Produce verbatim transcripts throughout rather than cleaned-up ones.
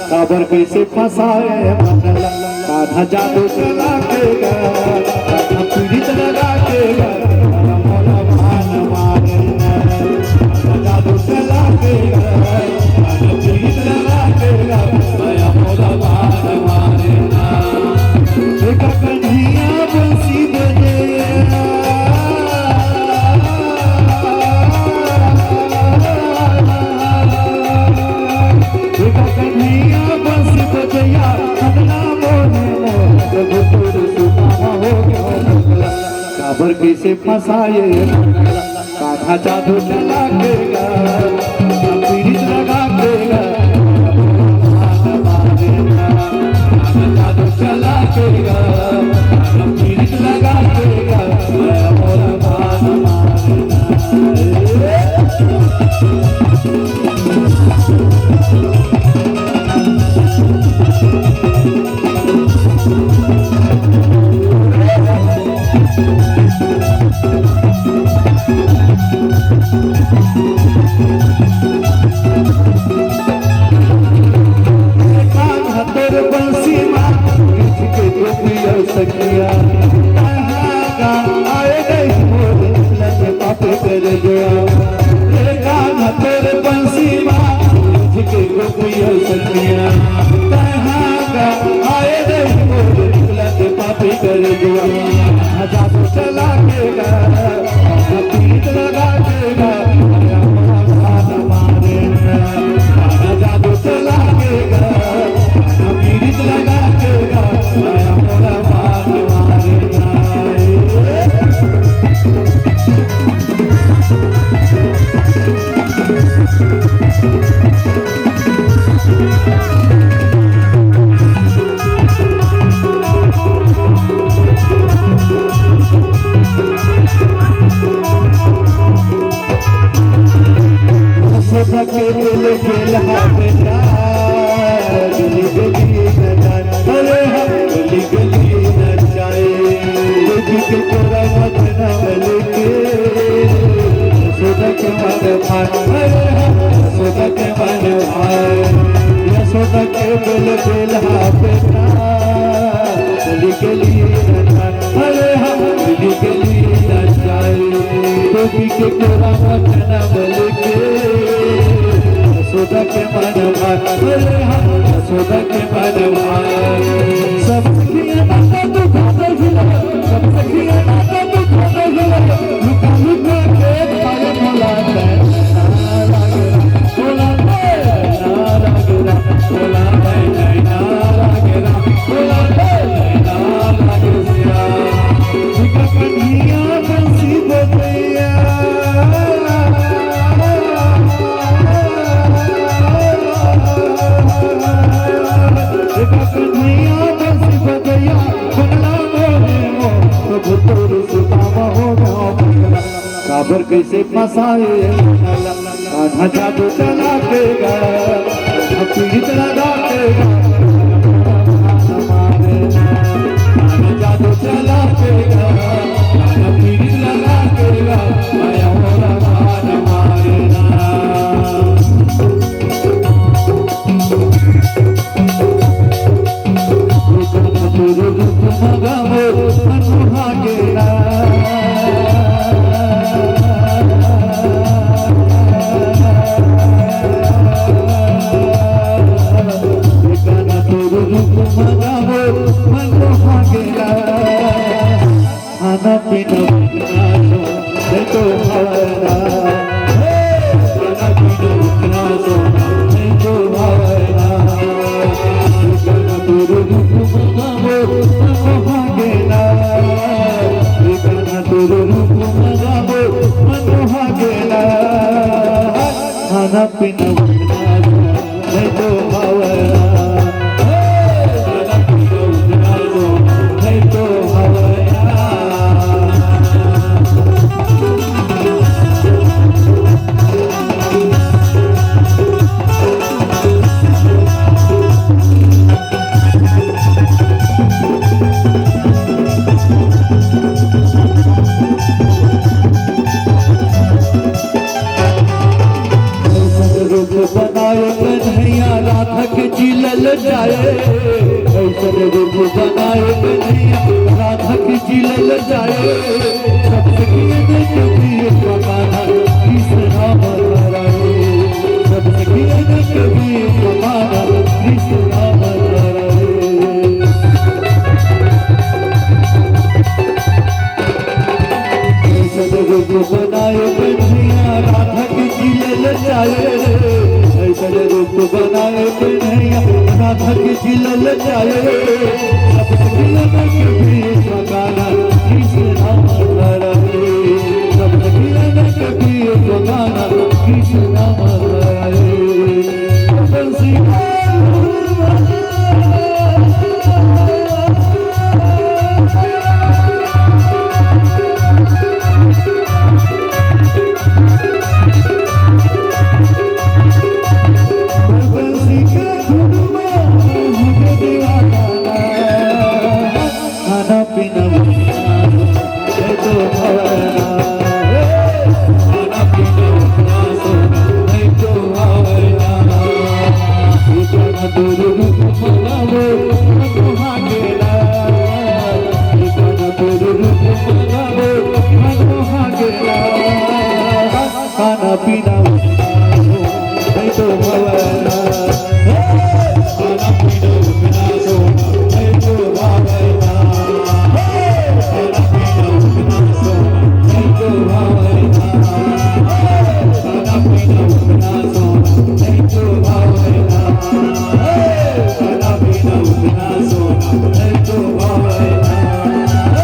काबर कइसे फंसाए मन ला, कान्हा जादू चला के गा, कान्हा पीड़ित लगा के गा, मोला बाण मारे ना। कान्हा जादू चला के गा, कान्हा पीड़ित लगा के गा, मोला बाण मारे ना। एका कन्हैया बंसी बजे। एका कन्हैया बंसी बजैया, अंगना मोहे मोहन गुटुर सुनामा हो गया। काबर कइसे फंसाए कान्हा जादू चला के गा, पीड़ित लगा के गा, कान्हा जादू चला के गा, पीड़ित लगा के गा, मोर बान मारे ना। कान्हा तोर बंसी मा, गिद्ध के गोपिया सखिया, कहाँ गा आए नहीं मोर लगे पापे कर गया। ए कान्हा तोर बंसी मा, गिद्ध के गोपिया सखिया, कहाँ गा आए नहीं मोर लगे पापे कर गया। जादू चला के गा, पीड़ित लगा के गा, मोला बाण मारे ना। जादू चला के गा, पीड़ित लगा के गा, मोला बाण मारे ना। यशोदा के बेल बेल हा बेटा, गली गली नचाए। अरे हाँ, गली गली नचाए। गोपी के तोरा वचन लेके, यशोदा के मन भाए। अरे हाँ, यशोदा के मन भाए। यशोदा के बेल बेल हा बेटा, गली गली नचाए। अरे हाँ, गली गली नचाए। गोपी के तोरा वचन लेके, यशोदा के मन भाए। अरे हाँ, यशोदा के मन भाए। सब सखिया नाचा तू खाते हिला, सब सखिया नाचा तू खाते हिला। लुका लुका के पाए भोला, नैना लागे रा, भोला रे, नैना लागे रा, भोला रे, नैना लागे रा। काबर कइसे फंसाए कान्हा जादू चला के गा, पीड़ित लगा के गा, कान्हा जादू चला के गा, पीड़ित लगा के गा, माया मोरा बाण मारे ना। खाना पीना उतना सो नहीं तो हवना। हे, खाना पीना उतना सो नहीं तो हवना। गाना तोर रूप मंगाबो, मंगो हागेना। गाना तोर रूप मंगाबो, मंगो हागेना। खाना पीना उतना सो नहीं तो हवना। राधा के जिलल जाए, सब सखियन के बीच में कान्हा कृष्ण राम धराए। सब सखियन के बीच में कान्हा कृष्ण राम धराए। ऐसन रूप बनाए कन्हैया राधा के जिलल जाए रे। ऐसन रूप बनाए कन्हैया राधा के जिलल जाए रे। सब सखियन के बीच में कान्हा कृष्ण राम धराए। सब सखियन के बीच में कान्हा कृष्ण राम धराए। बंसी खाना पीना उठना सोना, है तो भावना। हे, खाना पीना उठना सोना, है तो भावना। ये खाना तोर रूप मगावे, मनो हागेला। ये खाना तोर रूप मगावे, मनो हागेला। खाना पीना उठना सोना, है तो भावना। हे, खाना पीना उठना सोना, है तो भावना। हे, खाना पीना उठना सोना, है तो भावना। हे, खाना पीना उठना सोना, है तो भावना। हे,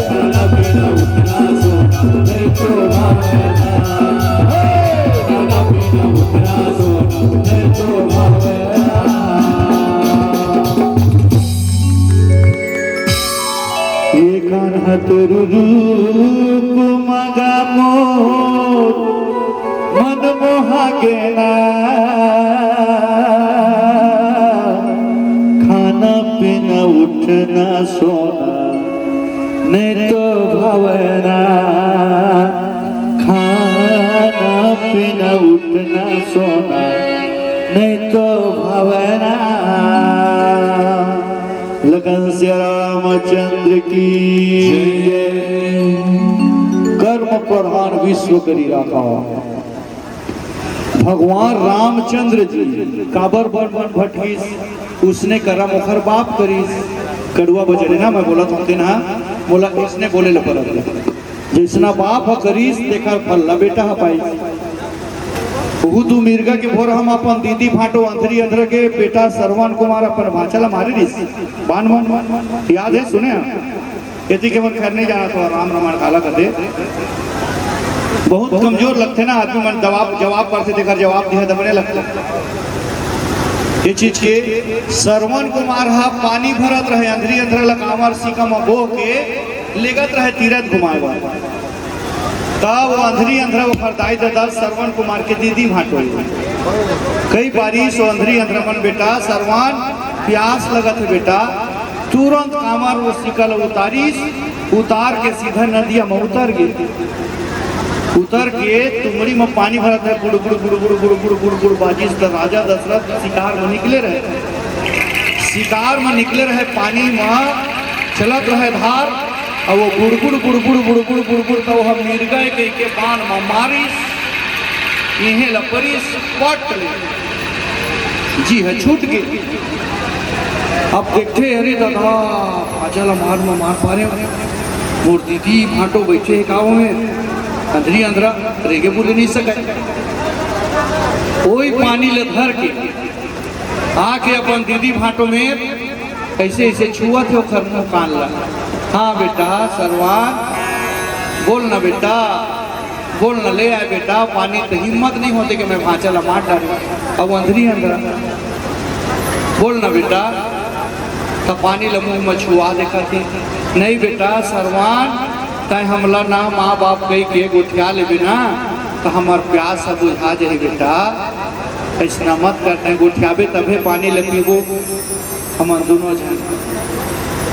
खाना पीना उठना सोना, है तो भावना। हे, खाना पीना उठना सोना, है तो भावना। ये कान्हा तोर रूप मगा मोर मन मोहा गेना। खाना पीना उठना सोना नहीं तो भावना। खाना पीना उठना सोना नहीं तो भावना। लगन से रामचंद्र की जय। कर्म प्रधान विश्व करी राखा। भगवान रामचंद्र जी काबर बन बन भटकिस, उसने करम ओखर बाप करिस। कड़ुआ बचन हे ना, मैं बोलत हों तेन हा, मोला इसने बोले ल परत हे। जइसना बाप ह करिस, तेखर फल ला बेटा ह पाइस। ओहू दू मिर्गा के भोर हम अपन दीदी भांटो अंधरी अंधरा के बेटा सरवन कुमार अपन भांचा ला मारे रिस। बान मन याद हे, सुने ह? एती के मन खैर नहीं जाना तो राम रमन काला कर दे। बहुत कमजोर लगथे ना आदमी मन, जवाब, जवाब पर से देकर जवाब दिया दबने लगथे। ये चीज के सरवन कुमार हा पानी भरत रहे, अंधरी अंधरा ला कांवर सीका म बोह के लेगत रहे तीरथ घुमाए बर। तब वो अंधरी अंधरा ओखर दाई ददा सरवन कुमार के दीदी भांटो कहि पारिस, ओ अंधरी अंधरा मन, बेटा सरवन, प्यास लगत हे बेटा, तुरंत कांवर वो सीका ल उतारिस, उतार के सीधा नदिया म उतर गे। उतर के तुमड़ी म पानी भरत हे, बुड़ बुड़ बुड़ बुड़ बुड़ बुड़ बुड़ बुड़ बाजिस। त राजा दशरथ शिकार म निकले रहे, शिकार म निकले रहे, पानी म चलत रहे धार, अउ वो बुड़ बुड़ बुड़ बुड़ बुड़ बुड़ बुड़ बुड़, त वो ह मिर्गा के कहिके बान म मारिस, इहें ल परिस, पट ले जी ह छूट गे। अब देखथे, अरे ददा, भांचा ला मार म मार पारे, मोर दीदी भांटो बइठे हे का ओमे, अंधरी अंधरा, रेंगे बोले नहीं सकय। ओही पानी ल धर के आके अपन दीदी भांटो में ऐसे ऐसे छुअत हे ओखर मुंह कान ला। हाँ बेटा सरवान, बोल ना बेटा, बोल न, ले आय बेटा पानी। त हिम्मत नहीं होते कि मैं भांचा ला मार डारूं। अब अंधरी अंधरा, बोल न बेटा। त पानी ल मुंह म छुआ देखत हे, नहीं बेटा सरवान, तैं हमला ना माँ बाप कहिके गोठिया लेबे ना, त हमर प्यास ह बुझा जाही बेटा। अइसना मत कर, तैं गोठियाबे तभे पानी ल पीबो। हमन दुनों झन।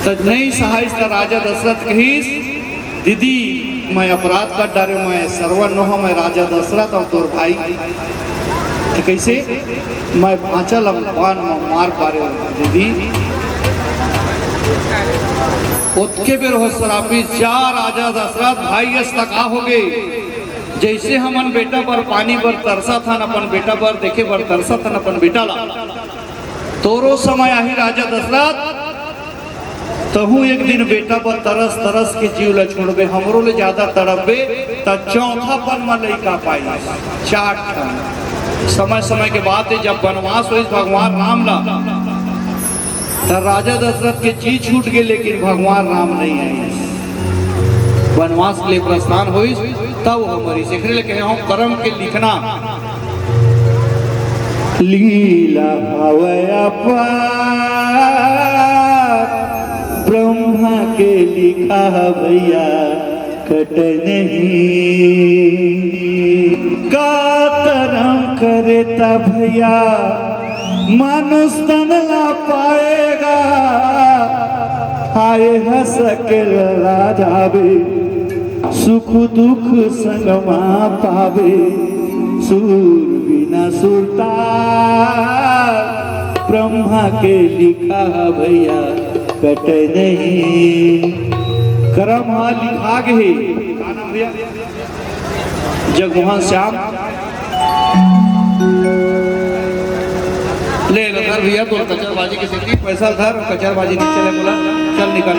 त नइ सहाइस त राजा दशरथ कहिस, "दीदी, मैं अपराध कर डारे, मैं सरवन नोहंव, मैं राजा दशरथ अउ तोर भाई।" त कइसे? "मैं भांचा ल बान म मार पारे दीदी।" ओतके बेर हो सरापिस, जा राजा दशरथ, भाई अस त का होगे? जइसे हमन बेटा बर, पानी बर तरसत हन, अपन बेटा बर देखे बर तरसत हन, अपन बेटा ला, तोरो समय आही राजा दशरथ, तहूं एक दिन बेटा बर तरस तरस के जीव ल छोड़बे, हमरो ले ज्यादा तड़पबे, त चौथापन म लइका पाइस, चार ठन। समय समय के बात हे, जब बनवास होइस भगवान राम ला, त राजा दशरथ के जी छूट गे, लेकिन भगवान राम नइ आइस। बनवास ले प्रस्थान होइस, तब हमर इस एकरे ले कहे हंव, करम के लिखना। लीला हवय अपार, ब्रह्मा के लिखा ह भैया, कटे नहीं। का करम करे त भैया, मानुष तन ला पाएगा, हाय हंस के लला जाबे, सुख दुख संग मा पाबे, सुर बिना सुरताल, ब्रह्मा के लिखा ह भैया, कटे नहीं। करम ह लिखा गे हे। का नाम भैया? जगमोहन श्याम। ले, ले, धर भैया, तोर कचरबाजी के सेती, पैसा धर, कचरबाजी नहीं चले बोला, चल निकल।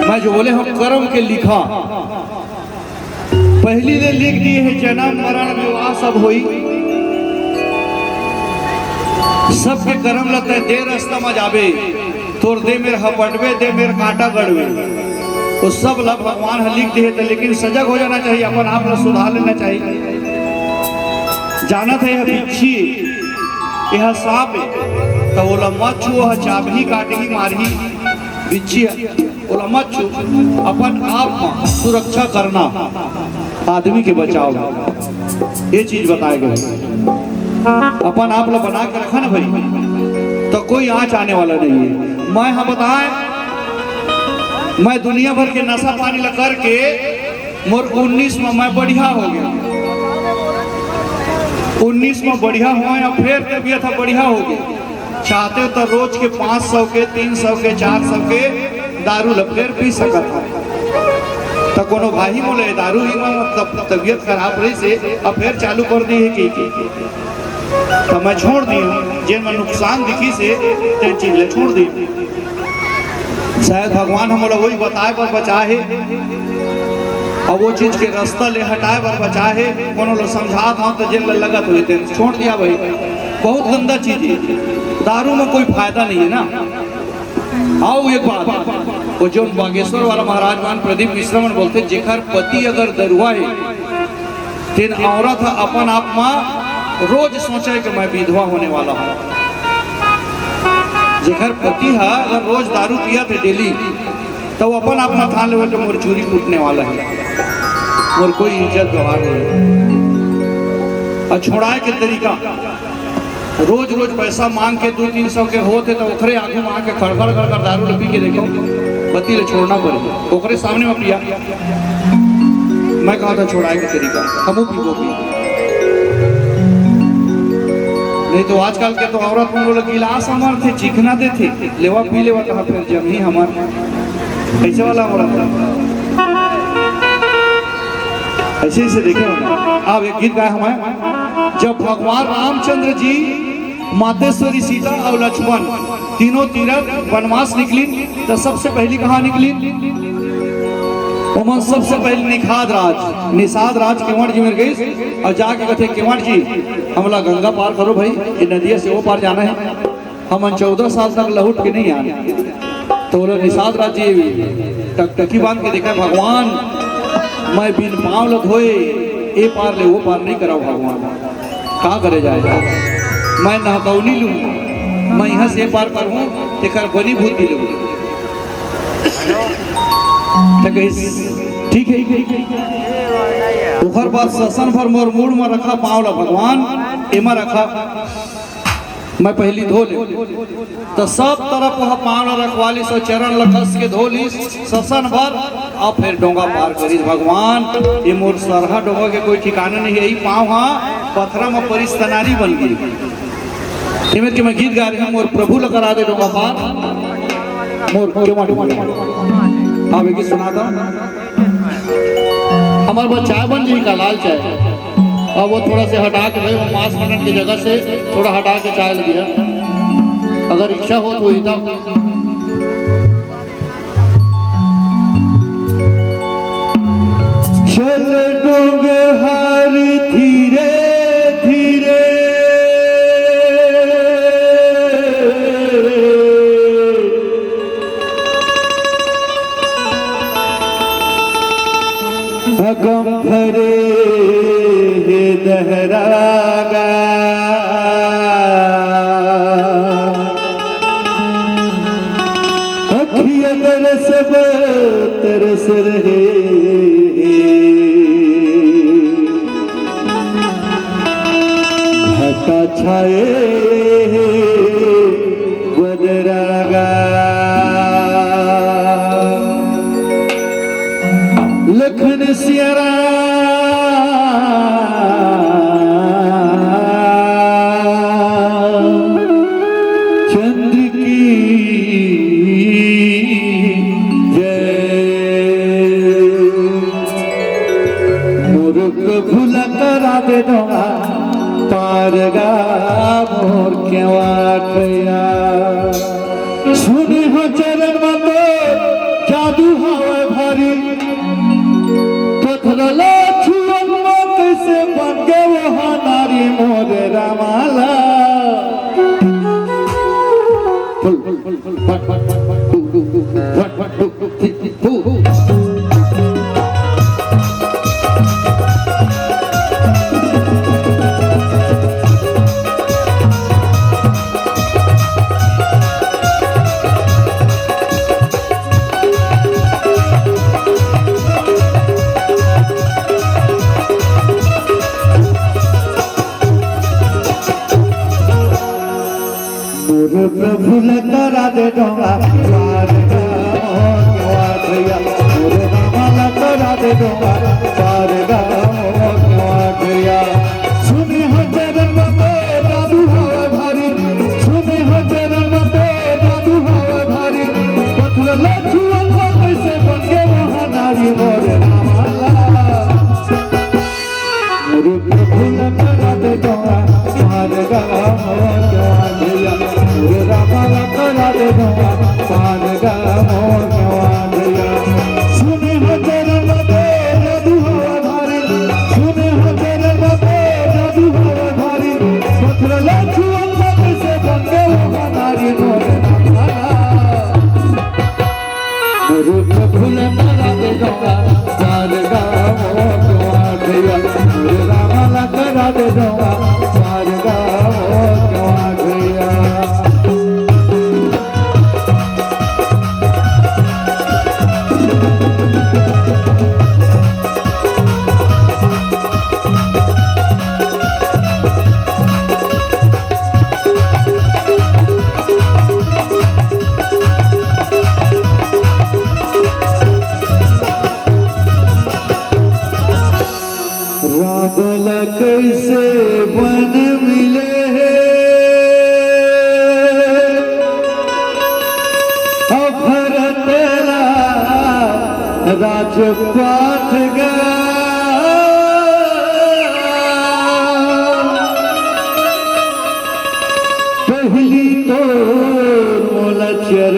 मैं जो बोले हंव करम के लिखा, पहिली ले लिख दिए हे, जनम, मरण, विवाह सब होई। सबके करम ल तैं दे रस्ता म जाबे, तोर दे मेर हपटबे, दे मेर कांटा गड़बे। वो सब ल भगवान ह लिख दिए हे, त लेकिन सजग हो जाना चाहिए, अपन आप ल सुधार लेना चाहिए। जानत हे, यह बिच्छी, यह सांप हे, त ओला मत छुओ, ह चाबही, काटही, मारही, बिच्छी ह। ओला मत छू, अपन आप म सुरक्षा करना, आदमी के बचाव, ये चीज बताए गए। अपन आप ला बना के रखा ना भाई, तो कोई आँच आने वाला नहीं है। मैं हाँ बताए, मैं दुनिया भर के नशा पानी ला करके मोर उन्नीस में मैं बढ़िया हो गया, उन्नीस में बढ़िया हुआ या फिर तबीयत ह बढ़िया हो गया। चाहते तो रोज के पाँच सौ के, तीन सौ के, चार सौ के दारू ल फेर पी सकत हन। त कोनो भाई मोला ए दारू ही म मतलब तबीयत खराब रहिस हे, अब फेर चालू कर दी हे कि, कि, कि। त मैं छोड़ दी हूँ, जेन म नुकसान दिखिस हे, तेन चीज ल छोड़ दी। शायद भगवान ह मोला वही बताए बर बचाए हे, अब वो चीज के रास्ता ले हटाए बर बचाए हे। कोनो ल समझात हूँ त जेन ल लगत होही तेन छोड़ दिया भाई। बहुत गंदा चीज है, दारू में कोई फायदा नहीं है ना। आओ एक बात, वो जो बागेश्वर वाला महाराज मान प्रदीप मिश्रा मन बोलते, जेकर पति अगर दरुआ है, तेन औरत ह अपन आप मा रोज सोचे कि मैं विधवा होने वाला हूँ। जेकर पति ह अगर रोज दारू पियत हे डेली, त वो अपन आप मा ठान लेवे कि मोर चूरी फूटने वाला है, मोर कोई इज्जत व्यवहार नहीं है। और छोड़ाए के तरीका, रोज रोज पैसा मांग के दो तीन सौ के होत हे, त ओखरे आगू मा आके खड़खड़ खड़खड़ दारू ल पी के देखो, पति ल छोड़ना पड़े, ओखरे सामने में पिया। मैं कहा था छोड़ाए के तरीका, हमू पीबो पी। नहीं तो आजकल के तो औरत मन ल गिलास हमर थे, चिखना देथे, लेवा पी लेवा, कहा फिर जमी हमर। ऐसे वाला औरत है। ऐसे, ऐसे देखे हो ना। अब एक गीत गाए हमें, जब भगवान रामचंद्र जी, मातेश्वरी सीता और लक्ष्मण तीनों तीरथ वनवास निकलिन, तो सबसे पहली कहाँ निकलिन? ओमन सबसे पहले निषाद राज, निषाद राज केवट जी मेर गइस और जाके कथे, "केवट जी, हमला गंगा पार करो भाई, ये नदिया से वो पार जाना है।" हमन चौदह साल तक लहुट के नहीं आन। तो बोला, निषाद राज जी टकटकी बांध के देखा, "भगवान, मैं बिन पाँव ल धोए ए पार ले वो पार नहीं कराओ भगवान, का करे जाए? मैं नहकौनी लूँ, मैं यहाँ से ए पार करूँ, तेकर बनी भूति लूँ।" तो कहिस, "ठीक है।" ओकर बाद ससन भर मोर मुड़ में रखा पाँव ला भगवान, एमा रखा, मैं पहली धो ले। तो सब तरफ वह पाँव ला रखवा लिस, चरण ला कस के धो लिस, ससन भर, और फिर डोंगा पार करिस। भगवान, ये मोर सरहा डोंगा के कोई ठिकाना नहीं, यही पाँव हा पथरा में परिस तनारी बन गई। एमेर के मैं गीत गा रहे हूँ, मोर प्रभु ल करा दे डोंगा पार, मोर केवा डोंगा। अब एक गीत सुनाता हूँ। हमारे पास चाय बन जी का लाल चाय, अब वो थोड़ा से हटा के भाई, वो मांस मटन की जगह से थोड़ा हटा के चाय लग गया। अगर इच्छा हो तो इतना चल डोंगहार धीरे धीरे, अगम भरे हे दहरागा। अखिया तरस तरस रहे, घटा छाए बदरागा। लखन सियारा चंद्र की जय। मोर प्रभु ल करा दे डोंगा पार गा मोर केवा भैया। सुने हो चरण म तो जादू हवय भारी, पथरा ला छुअन म कइसे बन गे वो नारी मोरे रामा ला। मोर प्रभु ल करा दे डोंगा पार गा मोर केवा भैया, मोर रामा ल करा दे डोंगा पार गा मोर केवा भैया। सुने हो चरण म तो जादू हवय भारी, सुने हो चरण म तो जादू हवय भारी, पथरा ला छुअन म कइसे बन गे वो नारी मोर रामा ला। मोर प्रभु ल करा दे डोंगा पार गा मोर केवा भैया, मोर रामा ल करा दे डोंगा पार गा मोर केवा भैया। सुने हो चरण म तो जादू हवय भारी, सुने हो चरण म तो जादू हवय भारी, पथरा ला छुअन म कइसे बन गे वो नारी मोर रामा ला। मोर प्रभु ल करा दे डोंगा पार गा मोर केवा भैया, मोर रामा ल करा दे डोंगा पार गा मोर केवा भैया। राम ला कइसे वन मिले हे, अउ भरत ला राजपाट गा। पहली तो मोला चर